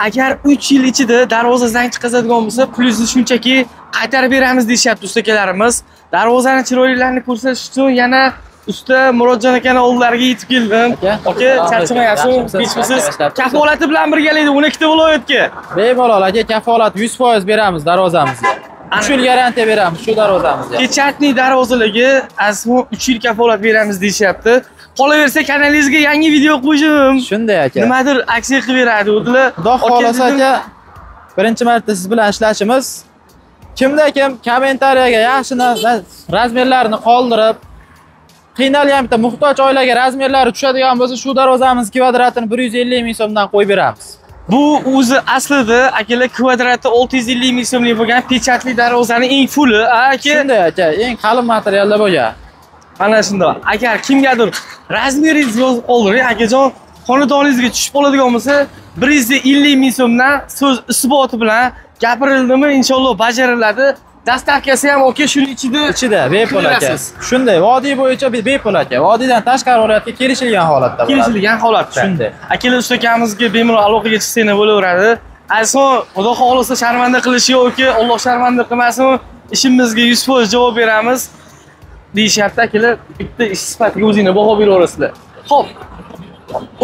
Agar 3 yil ichida darvoza zang chiqazadigan bo'lsa, pulingizni shunchaki qaytarib beramiz deyishyapti ustakalarimiz. Darvozani chiroylilarini ko'rsatish uchun yana usta Murodjon akani oldilariga yetib keldim. Aka, charchamayapsizmi? Kechmisiz? Kafolati bilan birgalikda 12 ta viloyatga. Bemalol aka, kafolat 100% beramiz darvozamizga. 3 yil garantiya beramiz shu darvozamizga. Pechatli darvozalarga asli 3 yil kafolat beramiz deyishyapti. Qolaversa kanalingizga yangi video qo'yishim. Shunday aka. Nimadir aksiya qilib beradi o'dilar. Xudo xolasa aka, birinchi marta siz bilan ishlashimiz. Kimda kim kommentariyaga yaxshi razmerlarni qoldirib, qiynalgan bitta muhtoj oilaga razmerlari tushadigan bo'lsa, shu darvozamiz kvadratini 150 ming so'mdan qo'yib beramiz. Bu o'zi aslida akalar kvadrati 650 ming so'mlik bo'lgan pechatli darvozaning eng fuli, aka. Shunday aka, eng qalin materialda bo'lgan. Mana shunday. Agar kimgadir razmeringizni yozib qoldiring, akajon, xonadoningizga tushib qoladigan bo'lsa, 150 ming so'mdan so'z isboti bilan gapirildimi, inshaalloh bajariladi. Dastavkasi ham aka shuni ichida bepul aka. Shunday, vodiy bo'yicha bepul aka. Vodiydan tashqari viloyatga kelishilgan holatda bo'ladi. Kelishilgan holatda. Shunday. Akalar ustakamizga bemalol aloqaga chiqsanglar bo'laveradi. Aslon, Xudo xohlasa sharmanda qilishi yo'qki, Alloh sharmanda qilmasin, ishimizga 100% javob beramiz deyishyapti akalar. Bitta ish sifatiga o'zingizlar baho beraverasizlar. Xo'p.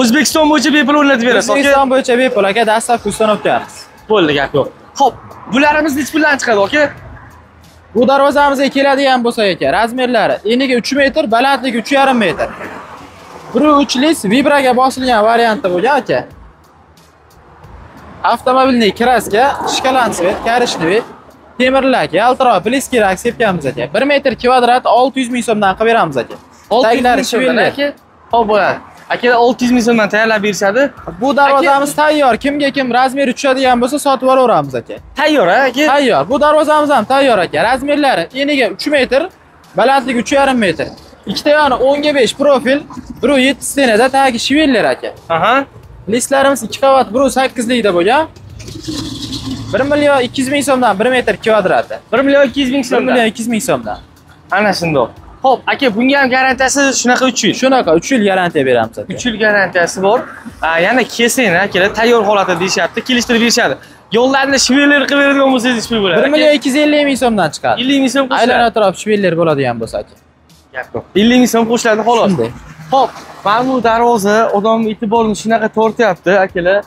O'zbekiston bo'yicha bepul o'rnatib berasiz, aka. O'zbekiston bo'yicha bepul aka, dastavka ustanovkamiz. Bo'ldi, gap yo'q. Xo'p, bularimiz necha puldan chiqadi aka? Bu darvozamizga keladigan bo'lsa aka, razmerlari eniga 3 metr, balandligi 3,5 metr. 1.3 lis vibraga bosilgan varianti bo'lgan aka. Avtomobilning kraska, shkalan svet, korичневый, temirlak, yaltiroq, bliskirak sepganmiz aka. 1 metr kvadrat 600 ming so'mdan qilib beramiz aka. Taglari shveller aka. Xo'p bo'ladi. Aka 600 ming so'mdan tayyorlab berishadi. Bu darvozamiz tayyor. Kimga kim razmeri tushadigan bo'lsa sotib olaveramiz aka. Tayyor aka. Tayyor. Bu darvozamiz ham tayyor aka. Razmerlari eniga 3 metr, balandligi 3,5 metr. Ikkita yoni 10 ga 5 profil, 1.7 stenada tagi shveller aka. Aha. Listlarimiz 2 qavat 1.8likda bo'lgan. 1 million 200 ming so'mdan 1 metr kvadrati. 1 million 200 ming so'mdan. 1 million 200 ming so'mdan. Ana shundoq. Xo'p, aka, bunga ham garantiyasi shunaqa 3 yil. Shunaqa 3 yil garantiya beramiz aka. 3 yil garantiyasi bor. Yana kelsang, akalar tayyor holatda deyishyapti, kelishtirib berishadi. Yo'llarni shveller qilib beradigan bo'lsangiz pul bo'ladi. 1 million 250 ming so'mdan chiqadi. 50 ming so'm qo'shiladi. Aylan atrof shveller bo'ladigan bo'lsa aka. Gap yo'q. 50 ming so'm qo'shiladi xolos. Xo'p, mana bu darvoza odamning e'tiborini shunaqa tortyapti, akalar.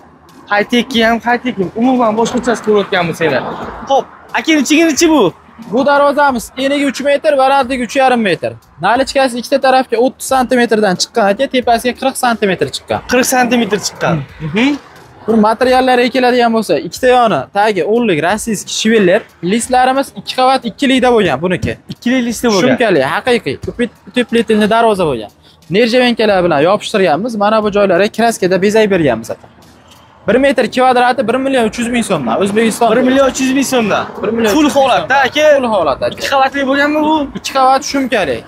High-techki ham, high-tech umuman boshqachasi ko'rayotgan bo'lsanglar. Xo'p, aka, nechiginchi bu? Bu darvozamiz eniga 3 metr, balandligi 3,5 metr. Nalichkasi ikkita tarafga 30 santimetrdan chiqqan aka, tepasiga 40 santimetr chiqqan. 40 santimetr chiqqan. Bu materiallariga keladigan bo'lsa, ikkita yoni tagi o'nlik rossiyskiy shveller, listlarimiz 2 qavat 2likda bo'lgan buniki. 2lik listda bo'lgan. Shumkali, haqiqiy uteplitelni darvoza bo'lgan. Nerjavenkalar bilan yopishtirganmiz. Mana bu joylariga kraskada bezay berganmiz aka. 1 metr kvadrati 1 million 300 ming so'mdan. O'zbekiston 1 million 300 ming so'mdan. 1 million full holatda aka. Full holatda. 2 qavatli bo'lganmi bu? 2 qavat shumkali.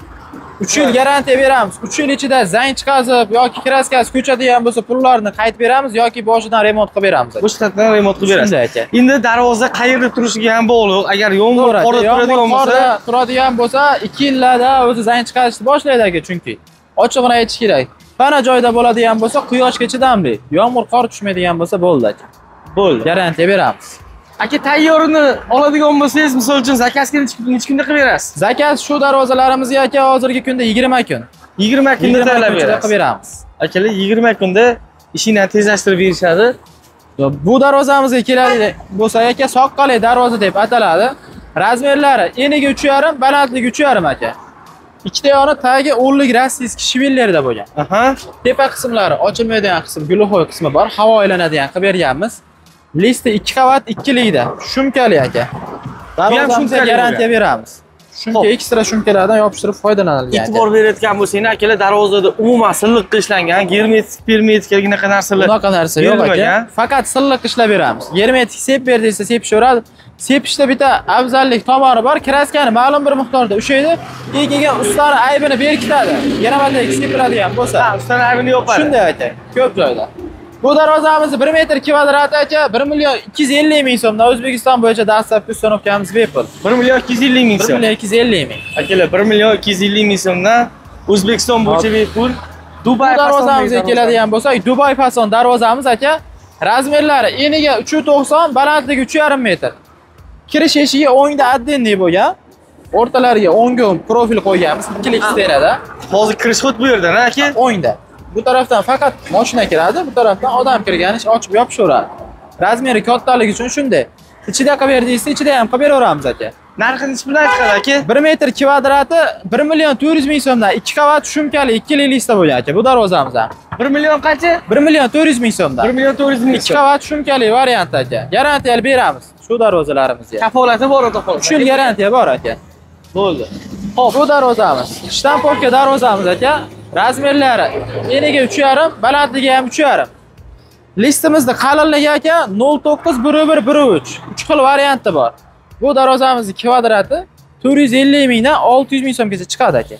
3 yil garantiya beramiz. 3 yil ichida zang chiqazib yoki kraskasi ko'chadigan bo'lsa pullarni qaytib beramiz yoki boshidan remont qilib beramiz. Boshidan remont qilib berasiz. Shunday aka. Endi darvoza qayerda turishiga ham bog'liq. Agar yomg'ir qorda turadigan bo'lsa, 2 yillarda o'zi zang chiqarishni boshlaydi aka, chunki ochig'ini aytish kerak. Pana joyda bo'ladigan bo'lsa, quyoshga chidamli, yomg'ir qor tushmaydigan bo'lsa bo'ldi aka. Bo'ldi. Garantiya beramiz. Aka, tayyorini oladigan bo'lsangiz, misol uchun zakazga necha kunda qilib berasiz? Zakaz shu darvozalarimizga aka hozirgi kunda 20 kun. 20 kunda tayyorlab berasiz. Qilib beramiz. Akalar 20 kunda ishingni tezlashtirib berishadi. Bu darvozamizga keladi bo'lsa aka, soqqali darvoza deb ataladi. Razmerlari eniga 3,5, balandligi 3,5 aka. Ikkita yoni tagi o'nlik rossiyskiy shvellerda bo'lgan. Aha. Tepa qismlari ochilmaydigan qism, guluxoy qismi bor, havo aylanadigan qilib berganmiz. Listi 2 qavat 2likda, shumkali aka. Darvozamizga garantiya beramiz. Shumka ekstra shumkalardan yopishtirib foydalanilgan. E'tibor berayotgan bo'lsangiz, akalar darvozada umuman silliq ishlangan, germetik, permetik bunaqa narsalar. Bunaqa narsa yo'q aka. Faqat silliq ishlab beramiz. Germetik sep ber desa sepishaveradi. Sepishda bitta afzallik tomoni bor, kraskani ma'lum bir miqdorda ushlaydi, keyin ustani aybini berkitadi. Yana sepiladigan bo'lsa, ha, ustani aybini yopadi. Shunday aka, ko'p joyda. Bu darvozamiz 1 metr kvadrat aka 1 million 250 ming so'mdan O'zbekiston bo'yicha dastlabki ustanovkamiz bepul. 1 million 250 ming so'm. 1 million 250 ming. Akalar 1 million 250 ming so'mdan O'zbekiston bo'yicha bepul. Dubay darvozamizga keladigan bo'lsak, Dubay fason darvozamiz aka, Razmerlari eniga 3.90, balandligi 3.5 metr. Kirish eshigi o'ngda отдельный bo'lgan. O'rtalariga 10 ga 10 profil qo'yganmiz, ikkilik stenada. Hozir kirish xud bu yerdan, aka? O'ngda. Bu tarafdan faqat mashina kiradi, bu tarafdan odam kirgani ochib yopishaveradi. Razmeri kattaligi uchun shunday. Ichida qilib berdingiz, ichida ham qilib beraveramiz aka. Narxi necha puldan chiqadi aka? 1 metr kvadrati 1 million 400 ming so'mdan, 2 qavat shumkali 2 lista bo'lgan aka bu darvozamiz ham. 1 million qancha? 1 million 400 ming so'mdan. 1 million 400 ming. 2 qavat shumkali variant aka. Garantiyali beramiz shu darvozalarimizga. Kafolati bor o'ta xolos. 3 yil garantiya bor aka. Bo'ldi. Xo'p, bu darvozamiz. Shtampovka darvozamiz aka. Razmerlari eniga 3.5, balandligi ham 3.5. Listimizda qalinligi aka 0.9, 1.1, 1.3. 3 xil varianti bor. Bu darvozamizning kvadrati 450 mingdan 600 ming so'mgacha chiqadi aka.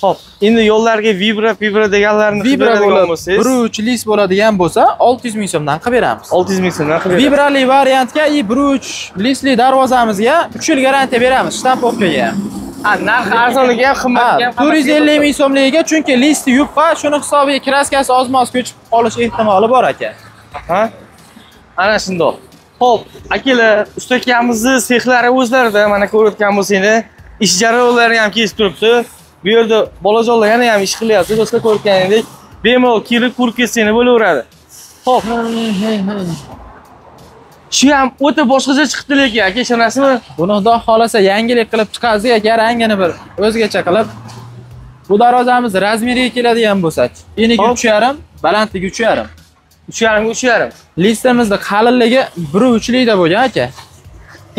Xo'p, endi yo'llarga vibra deganlarni qilib beradigan bo'lsangiz, 1.3 list bo'ladigan bo'lsa 600 ming so'mdan qilib beramiz. 600 ming so'mdan qilib beramiz. Vibrali variantga i 1.3 listli darvozamizga 3 yil garantiya beramiz, shtampovkaga ham. Ha, narxi arzonligi ham, qimmatligi ham 450 ming so'mligiga, chunki listi yupqa, shuni hisobiga kraskasi ozmoz ko'chib qolish ehtimoli bor aka. Ha? Ana shundoq. Xo'p, akalar, ustakamizni sexlari o'zlarida mana ko'rayotgan bo'lsanglar, ish jarayonlari ham kesib turibdi. Bu yerda bolajonlar yana ham ish qilyapti. Do'stlar, ko'rganingdek, bemalol kirib ko'rib ketsanglar bo'laveradi. Xo'p. Shu ham o'ta boshqacha chiqdi lekin aka, ishonasizmi? Buni Xudo xolasa yangilik qilib chiqardik aka, rangini bir o'zgacha qilib. Bu darvozamiz razmeriga keladigan bo'lsak, eniga 3.5, balandligi 3.5. 3.5 ga 3.5. Listimizda qalinligi 1.3likda bo'lgan aka.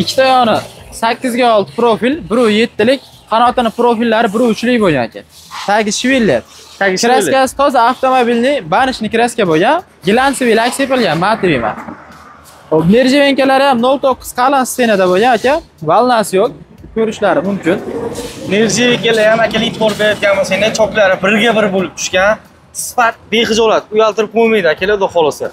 Ikkita yoni 8 ga 6 profil, 1.7lik, qanotini profillari 1.3lik bo'lgan aka. Tagi shveller. Kraskasi toza avtomobilning banishni kraska bo'lgan, glansiy lak sepilgan, matli emas. Xo'p, nerjevenkalari ham 0.9 qalin stenada bo'lgan aka, valnasi yo'q, ko'rishlari mumkin. Nerjevenkalar ham aka e'tibor berayotgan bo'lsanglar, choklari birga bir bo'lib tushgan. Sifat bexijolat, uyaltirib qo'ymaydi akalar, xudo xolasa.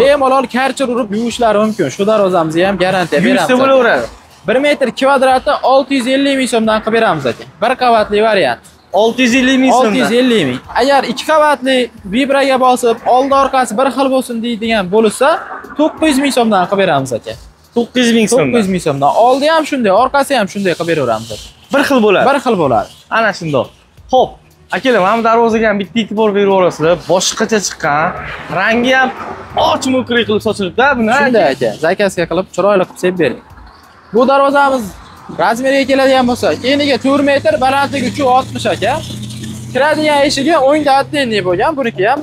Bemalol karcher urib yuvishlari mumkin. Shu darvozamizga ham garantiya beramiz. Yuvsa bo'laveradi. 1 metr kvadrati 650 ming so'mdan qilib beramiz aka. Bir qavatli variant. 650 ming so'mdan. 650 ming. Agar 2 qavatli vibraga bosib, oldi orqasi bir xil bo'lsin deydigan bo'lsa, 900 ming so'mdan qilib beramiz aka. 900 ming so'mdan. 900 ming so'mdan. Oldi ham shunday, orqasi ham shunday qilib beraveramiz aka. Bir xil bo'ladi. Bir xil bo'ladi. Ana shundoq. Xo'p, akalar, mana bu darvozaga ham bitta e'tibor berib olasizlar. Boshqacha chiqqan, rangi ham och mukri qilib sochilibdi buni. Shunday aka, zakazga qilib chiroyli qilib sepib bering. Bu darvozamiz razmeriga keladigan bo'lsa, eniga 4 metr, balandligi 3.60 aka. Kiradigan eshigi o'ngda отдельный bo'lgan, buniki ham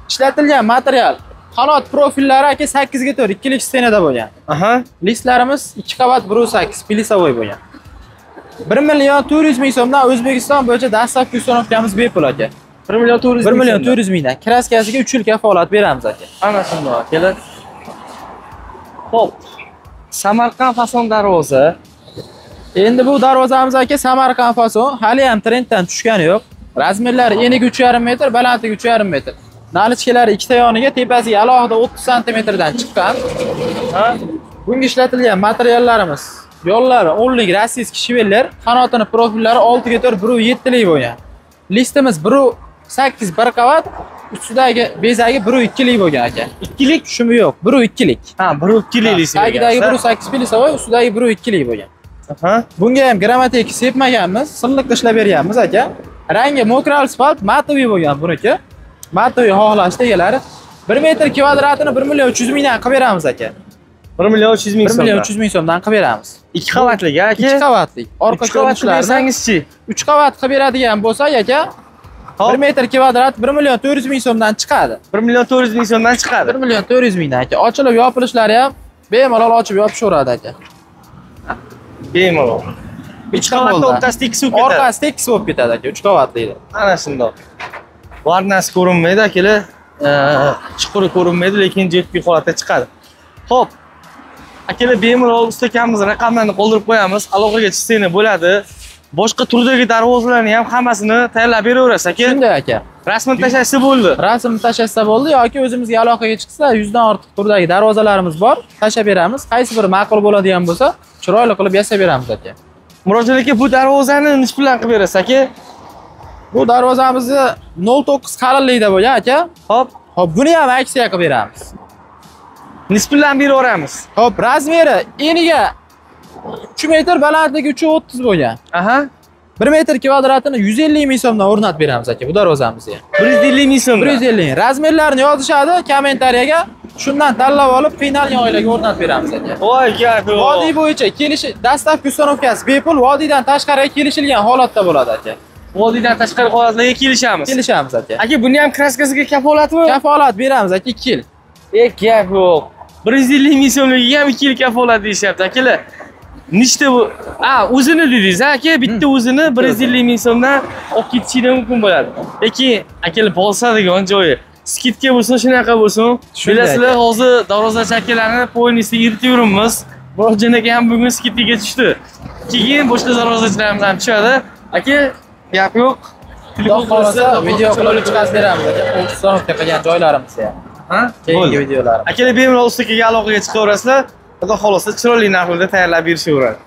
ishlatilgan material. Qanot profillari aka 8 ga 4, ikkilik stenada bo'lgan. Aha. Listlarimiz 2 qavat 1.8 plisavoy bo'lgan. 1 million 400 ming so'mdan O'zbekiston bo'yicha dastlabki ustanovkamiz bepul aka. 1 million 400 1 million 400 mingdan. Kraskasiga 3 yil kafolat beramiz aka. Ana shundoq akalar. Xo'p. Samarqand fason darvoza. Endi bu darvozamiz aka Samarqand fason, hali ham trenddan tushgani yo'q. Razmerlari eniga 3.5 metr, balandligi 3.5 metr. Nalichkalari ikkita yoniga, tepasiga alohida 30 santimetrdan chiqqan. Ha? Bunga ishlatilgan materiallarimiz yo'llari 10lik rossiyskiy shveller, qanotini profillari 6 ga 4, 1.7lik bo'lgan. Listimiz 1.8 bir qavat, ustidagi bezagi 1.2lik bo'lgan aka. 2lik tushumi yo'q, 1.2lik. Ha, 1.2lik list. Tagidagi 1.8 plisavoy, ustidagi 1.2lik bo'lgan. Ha? Bunga ham grammatik sepmaganmiz, silliq ishlab berganmiz aka. Rangi mokral asfalt, matoviy bo'lgan buniki. Matoviy xohlashdi egalari. 1 metr kvadratini 1 million 300 mingdan qilib beramiz aka. 1 million 300 ming so'mdan. 1 million 300 ming so'mdan qilib beramiz. 2 qavatli aka. 2 qavatli. Orqa 3 qavatli bersangizchi? 3 qavat qilib beradigan bo'lsak aka, 1 metr kvadrat 1 million 400 ming so'mdan chiqadi. 1 million 400 ming so'mdan chiqadi. 1 million 400 mingdan aka. Ochilib yopilishlari ham bemalol ochib yopishaveradi aka. Bemalol. 3 qavatda o'rtasi tekis bo'lib ketadi. Orqasi tekis bo'lib ketadi aka, 3 qavatli. Ana shundoq. Varnasi ko'rinmaydi akalar, chuquri ko'rinmaydi, lekin jetki holatda chiqadi. Xo'p. Akalar, bemalol ustakamiz raqamlarni qoldirib qo'yamiz. Aloqaga chiqsangiz bo'ladi. Boshqa turdagi darvozalarni ham hammasini tayyorlab beraverasiz aka. Shunday aka. Rasmini tashlashsa bo'ldi. Rasmni tashlashsa bo'ldi yoki o'zimizga aloqaga chiqsa, 100 dan ortiq turdagi darvozalarimiz bor, tashlab beramiz. Qaysi biri ma'qul bo'ladigan bo'lsa, chiroyli qilib yasab beramiz aka. Murodjon aka, bu darvozani nech puldan qilib berasiz aka? Bu darvozamizni 0.9 qalinlikda bo'lgan aka. Xo'p. Xo'p, buni ham aksiya qilib beramiz. Nisbilan beraveramiz. Xo'p, razmeri eniga 3 metr, balandligi 3.30 bo'lgan. Aha. 1 metr kvadratini 150 ming so'mdan o'rnatib beramiz aka bu darvozamizni. 150 ming so'mdan. 150. Razmerlarini yozishadi kommentariyaga. Shundan tanlab olib qiynalgan oilaga o'rnatib beramiz aka. Voy gap yo'q. Vodiy bo'yicha kelishi, dastlabki ustanovkasi bepul, vodiydan tashqariga kelishilgan holatda bo'ladi aka. Vodiydan tashqari holatlarga kelishamiz. Kelishamiz aka. Aka, buni ham kraskasiga kafolatmi? Kafolat beramiz aka 2 yil. Gap yo'q. 150 ming so'mligiga ham 2 yil kafolat deyishyapti akalar. Nechta bu? A, o'zini dedingiz, aka, bitta o'zini 150 ming so'mdan olib ketishingiz mumkin bo'ladi. Lekin akalar bosadigan joyi skidka bo'lsin, shunaqa bo'lsin. Bilasizlar, hozir darvozachi akalarni poynisda eritib yuribmiz. Murodjon aka ham bugun skidkaga tushdi. Keyin boshqa darvozachilarimiz ham tushadi. Aka, gap yo'q. Xudo xohlasa video qilib chiqarib beramiz aka. Ustanovka qilgan joylarimizni ham. Ha? Keyingi videolar. Akalar bemalol ustaga aloqaga chiqaverasizlar. Xudo xohlasa chiroyli narxlarda tayyorlab berishaveradi.